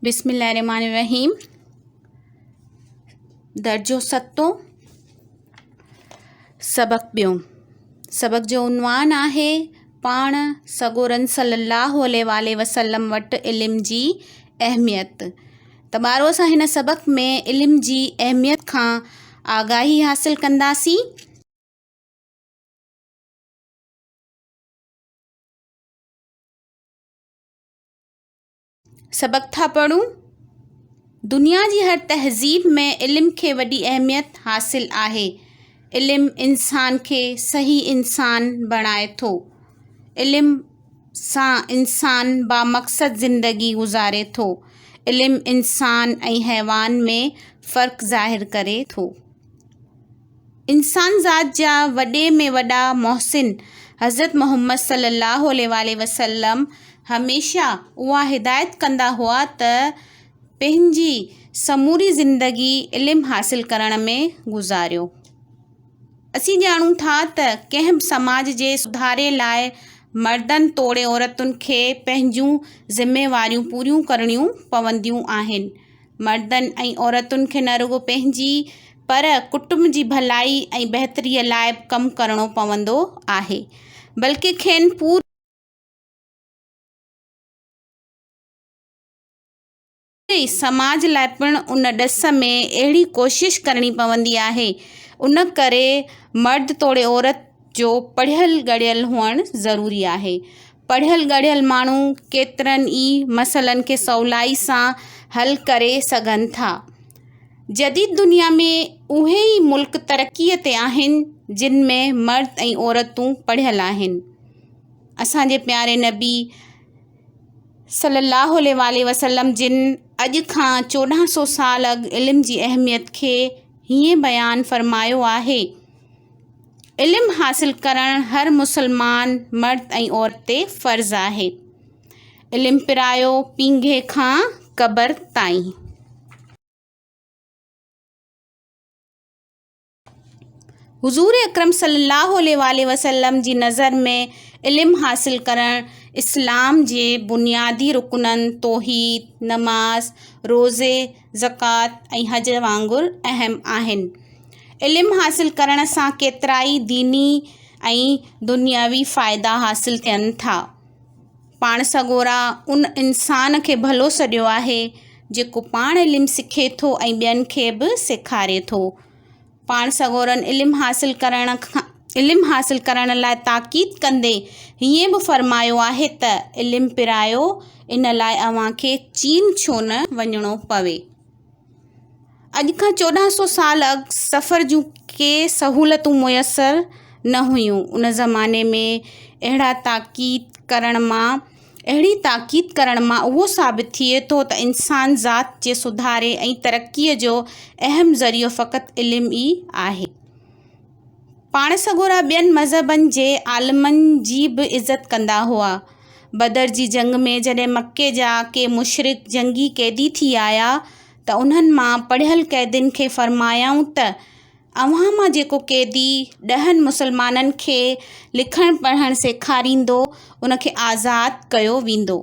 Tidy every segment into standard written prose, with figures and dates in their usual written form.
بسم الله الرحمٰن الرحيم درجو ستون سبق ٻيون سبق جو عنوان آهي پاڻ سڳورن صلي الله عليه وآله وسلم وٽ علم جي اهميت ته ٻارو اسان هن سبق ۾ علم جي اهميت کان آگاهي حاصل ڪنداسين. سبق ٿا پڙهون. دنيا جي هر تهذيب ۾ علم کي وڏي اهميت حاصل آهي. علم انسان کي صحيح انسان بڻائي ٿو. علم سان انسان بامقصد زندگي گذاري ٿو. علم انسان ۽ حيوان ۾ فرق ظاهر ڪري ٿو. انسان ذات جا وڏي ۾ وڏا محسن حضرت محمد صلي الله عليه واٰله وسلم هميشه اها هدايت ڪندا هئا ته پنهنجي سموري زندگي علم حاصل ڪرڻ ۾ گذاريو. اسين ڄاڻون ٿا ته ڪنهن به سماج جي سڌاري لاء مردن توڙي عورتن کي پنهنجون ذميواريون پوريون ڪرڻيون پونديون آهن. مردن ۽ عورتن کي نه رڳو پنهنجي پر ڪٽنب جي ڀلائي ۽ بهتريء لاء به ڪم ڪرڻو پوندو آهي بلڪه کين پوري سماج لاء پڻ ان ڏس ۾ اهڙي ڪوشش ڪرڻي پوندي آهي. ان ڪري مرد توڙي عورت جو پڙهيل ڳڙهيل هئڻ ضروري آهي. پڙهيل ڳڙهيل ماڻهو ڪيترن ئي مسئلن کي سولائي سان حل ڪري سگهن ٿا. جديد دنيا ۾ اهي ئي ملڪ ترقيء تي آهن جن ۾ مرد ۽ عورتون پڙهيل آهن. اسان جي پياري نبي صلي الله عليه واٰله وسلم جن اڄ کان 1400 سال اڳ علم جي اهميت کي هيئن بيان فرمايو آهي. علم حاصل ڪرڻ هر مسلمان مرد ۽ عورت تي فرض آهي. علم پرايو پينگهي کان قبر تائين. حضور اڪرم صلي الله عليه واٰله وسلم جي نظر ۾ علم حاصل ڪرڻ اسلام جي بنيادي رڪنن توحيد، نماز، روزي، زڪوات ۽ حج وانگر اهم آهن. علم حاصل ڪرڻ سان ڪيترائي ديني ۽ دنيوي فائدا حاصل ٿين ٿا. پاڻ سڳورا ان انسان کي ڀلو سڏيو آهي جيڪو پاڻ علم سکي ٿو ۽ ٻين کي به سيکاري ٿو. پاڻ سڳورن علم حاصل ڪرڻ کان علم حاصل ڪرڻ لاء تاڪيد ڪندي هيئن به فرمايو آهي ته علم پرايو ان لاء اوهان کي چين ڇو نه وڃڻو پوي. اڄ کان 1400 سال اڳ سفر جون ڪي سهولتون ميسر نه هيون. ان زماني ۾ اهڙا تاڪيد ڪرڻ مان اهڙي تاڪيد ڪرڻ مان اهو ثابت ٿئي ٿو ته انسان ذات جي سڌاري ۽ ترقيء جو اهم ذريعو فقط علم ئي آهي. پاڻ سڳورا ٻين مذهبن جي عالمن جي به عزت ڪندا هئا. بدر جي جنگ ۾ جڏهن مڪي جا ڪي مشرڪ جنگي قيدي ٿي آيا ته انهن مان پڙهيل قيدين کي فرمايائون ته اوهان مان جيڪو قيدي ڏهن مسلمانن کي لکڻ پڙهڻ سيکاريندو ان کي آزاد ڪيو ويندو.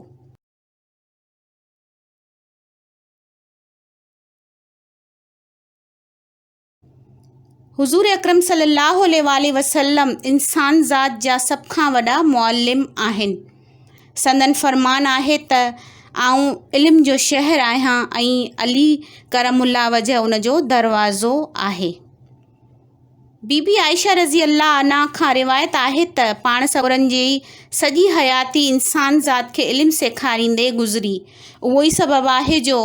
حضور اڪرم صلي الله عليه واٰله وسلم انسان ذات جا سڀ کان وڏا معلم آهن. سندن فرمان آهي ته آئون علم جو شهر آهيان ۽ علي ڪرم الله وجه ان جو دروازو آهي. بي بي عائشه رضي الله عنها کان روايت آهي ته پاڻ سڳورن جي سڄي حياتي انسان ذات کي علم سيکاريندي گذري. اهو ئي سبب آهي جو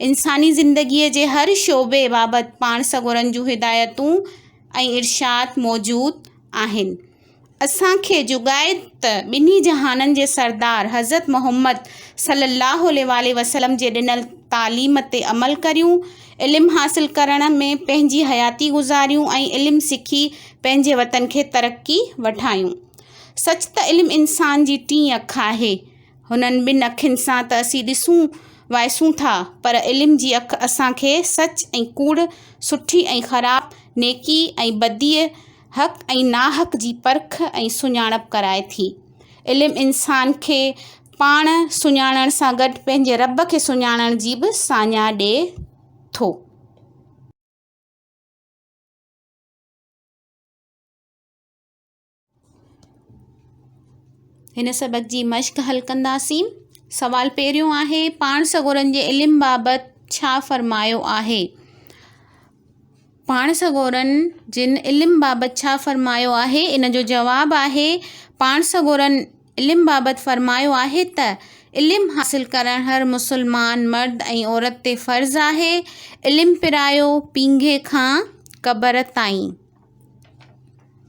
انساني زندگيء جي هر شعبي بابت پاڻ سڳورن جون هدايتون ۽ ارشاد موجود آهن. اسان کي جڳائي ته ٻنهي جهانن جي سردار حضرت محمد صلي الله عليه واٰله وسلم جي ڏنل تعليم تي عمل ڪريون، علم حاصل ڪرڻ ۾ پنهنجي حياتي گذاريون ۽ علم سکي پنهنجي وطن کي ترقي وٺايون. سچ ته علم انسان جي ٽين اک آهي. هنن ٻن اکين سان ته اسين ڏسون وائسون ٿا، پر علم جي اک اسان کي سچ ۽ ڪوڙ، سٺي ۽ خراب، نيڪي ۽ بديء، حق ۽ ناحق جي پرک ۽ سڃاڻپ ڪرائي ٿي. علم انسان کي پاڻ سڃاڻڻ سان گڏ پنهنجي رب کي سڃاڻڻ جي به ساڃاهه ڏئي ٿو. هن سبق جي مشق حل ڪنداسين. سوال پهريون آهي، پاڻ سڳورن جي علم بابت ڇا فرمايو آهي؟ پاڻ سڳورن جن علم بابت ڇا فرمايو آهي؟ ان جو جواب آهي، پاڻ سڳورن علم بابت فرمايو آهي ته علم حاصل ڪرڻ هر مسلمان مرد ۽ عورت تي فرض آهي. علم پرايو پينگهي کان قبر تائين.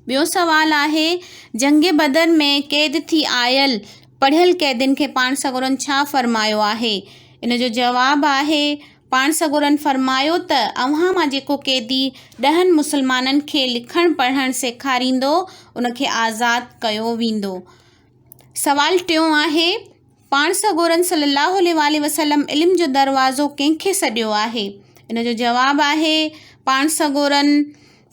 ٻيو سوال آهي، جنگ بدر ۾ قيد ٿي آيل پڙهيل قيدين کي پاڻ سڳورن ڇا فرمايو آهي؟ ان جو جواب آهي، پاڻ سڳورن فرمايو ته اوهان مان جيڪو قيدي ڏهن مسلمانن کي لکڻ پڙهڻ سيکاريندو ان کي آزاد ڪيو ويندو. سوال ٽيون آهي، پاڻ سڳورن صلّي اللّٰه عليه واٰله وسلّم علم جو دروازو ڪنهن کي سڏيو آهي؟ ان جو جواب آهي، پاڻ سڳورن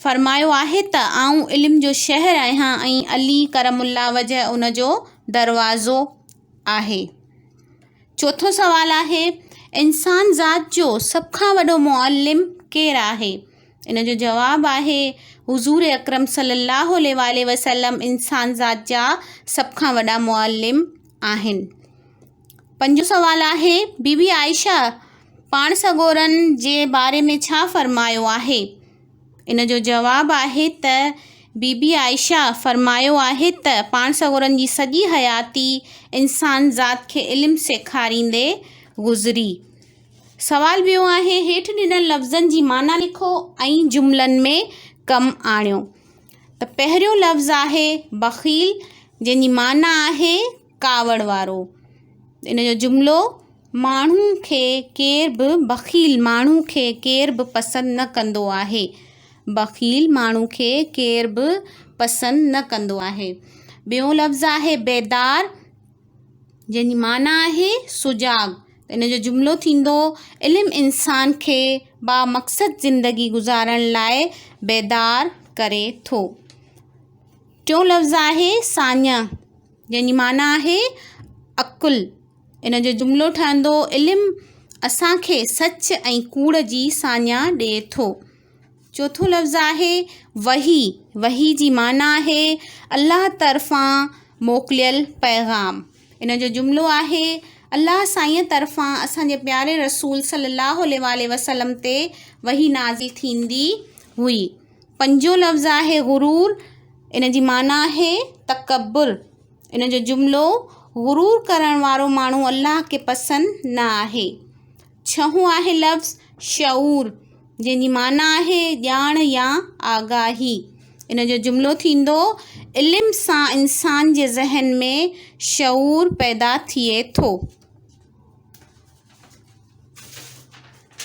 فرمايو آهي ته آئون علم جو شهر آهيان ۽ علي ڪرم الله وجه ان جو دروازو آهي. چوٿون سوال آهي، انسان ذات جو سڀ کان وڏو معلم ڪير آهي؟ ان جو جواب آهي، حضور اڪرم صلّي اللّٰه عليه واٰله وسلّم انسان ذات جا سڀ کان وڏا معلم آهن. پنجون سوال آهي، بي بي عائشه پاڻ سڳورن جي باري ۾ ڇا فرمايو آهي؟ ان جو جواب آهي ته بي بي عائشه فرمايو آهي ته پاڻ سڳورن جي سڄي حياتي انسان ذات کي علم سيکاريندي گذري. سوال ٻيو آهي، هيٺ ڏنل لفظن جي معنيٰ لکو ۽ جملن ۾ ڪم آڻيو. ته پهريون لفظ آهي بخيل جنهن جي معنيٰ آهي ڪاوڙ وارو. ان جو جملو ماڻهو کي ڪير به بخيل ماڻهو کي ڪير به پسند نه ڪندو آهي. بخيل ماڻهو کي ڪير به پسند نه ڪندو آهي. ٻيو لفظ آهي بيدار جنهن جي معنيٰ آهي سجاڳ. ان جو جملو ٿيندو علم انسان کي بامقصد زندگي گذارڻ لاء بيدار ڪري ٿو. ٽيون لفظ آهي ساڃاهه جنهن جي معنيٰ آهي عقل. ان جو جملو ٺهندو علم اسان کي سچ ۽ ڪوڙ جي ساڃاهه ڏئي ٿو. چوٿون لفظ آهي وحي، وحي جي معنيٰ آهي الله طرفان موڪليل پيغام. ان جو جملو آهي الله سائينء طرفان اسان جي پياري رسول صلي الله عليه واٰله وسلم تي وحي نازل ٿيندي هئي. پنجون لفظ آهي غرور، ان جي معنيٰ آهي تڪبر. ان جو جملو غرور ڪرڻ وارو ماڻهو الله کي پسند نه آهي. ڇهون آهي لفظ شعور جنهن جي معنيٰ آهي ڄاڻ يا آگاهي. ان جو جملو ٿيندو علم سان انسان جي ذهن ۾ شعور پيدا ٿئي ٿو.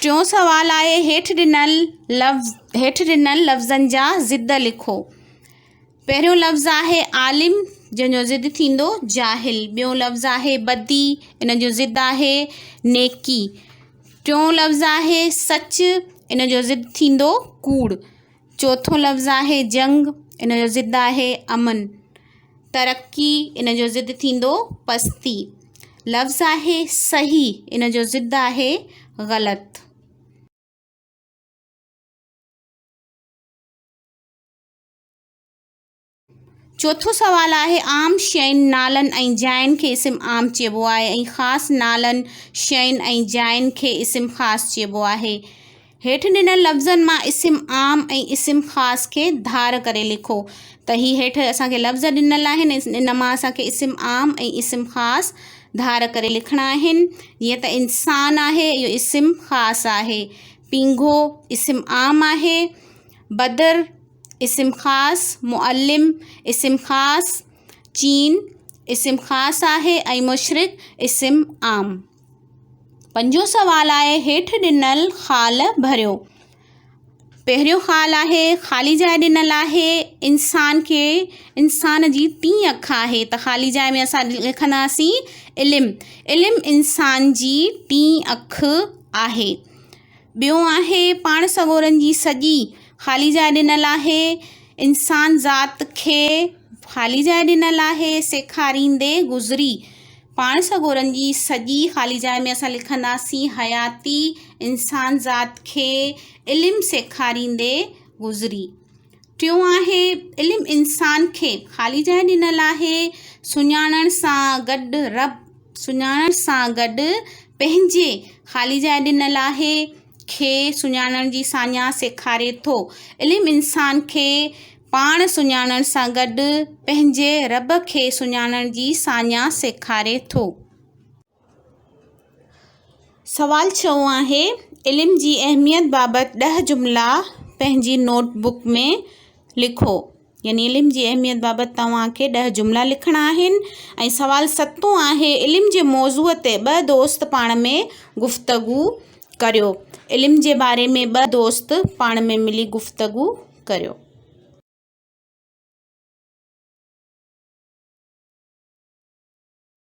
ٽيون سوال آهي هيٺ ڏنل لفظ هيٺ ڏنل لفظن جا ضد لکو. پهريون لفظ آهي عالم جنهن جو ضد ٿيندو جاهل، ٻيون لفظ آهي بدي ان جو ضد آهي نيڪي، ٽيون لفظ آهي سچ ان جو ضد ٿيندو ڪوڙ، چوٿون لفظ آهي جنگ ان جو ضد آهي امن، ترقي ان جو ضد ٿيندو پستي، لفظ آهي صحيح ان جو ضد آهي غلط. چوٿون سوال آهي، عام شين، نالن ۽ جاين کي اسم عام چئبو آهي ۽ خاص نالن، شين ۽ جاين کي اسم خاص چئبو آهي. هيٺ ڏنل لفظن مان اسم عام ۽ اسم خاص کي ڌار ڪري لکو. ته هي هيٺ اسان کي لفظ ڏنل آهن ان مان اسان کي اسم عام ۽ اسم خاص ڌار ڪري لکڻا آهن. جيئن ته انسان آهي اهو اسم خاص آهي. پينگهو اسم عام آهي. بدر اسم خاص، معلم اسم خاص، چين اسم خاص آهي ۽ مشرق اسم عام. پنجون سوال آهي هيٺ ڏنل خال ڀريو. پهريون خال آهي خالي جاء ڏنل آهي انسان کي انسان جي ٽين اک آهي ته خالي جاء ۾ اسان لکنداسين علم علم انسان جي ٽين اک آهي. ٻيو آهي پاڻ سڳورن جي سڄي خالي جاء ڏنل آهي انسان ذات کي خالي جاء ڏنل آهي سيکاريندي گذري. پاڻ سڳورن جي سڄي خالي جاء ۾ اسان لکنداسين حياتي انسان ذات کي علم سيکاريندي گذري. ٽيون آهي علم انسان کي خالي جاء ڏنل آهي سڃاڻڻ سان گڏ رب سڃاڻڻ سان گڏ پنهنجي خالي جاء ڏنل آهي کي سڃاڻڻ جي ساڃاهه سيکاري ٿو. علم انسان کي پاڻ سڃاڻڻ سان گڏ پنهنجي رب کي سڃاڻڻ جي ساڃاهه سيکاري ٿو. سوال ڇهون آهي، علم جي اهميت بابت ڏهه جملا پنهنجي نوٽ بڪ ۾ لکو. يعني علم جي اهميت بابت توهان کي ڏهه جملا لکڻا آهن ۽ سوال ستون آهي علم جي موضوع تي ٻه دوست پاڻ ۾ گفتگو ڪريو. علم جي باري ۾ ٻه دوست پاڻ ۾ ملي گفتگو ڪريو.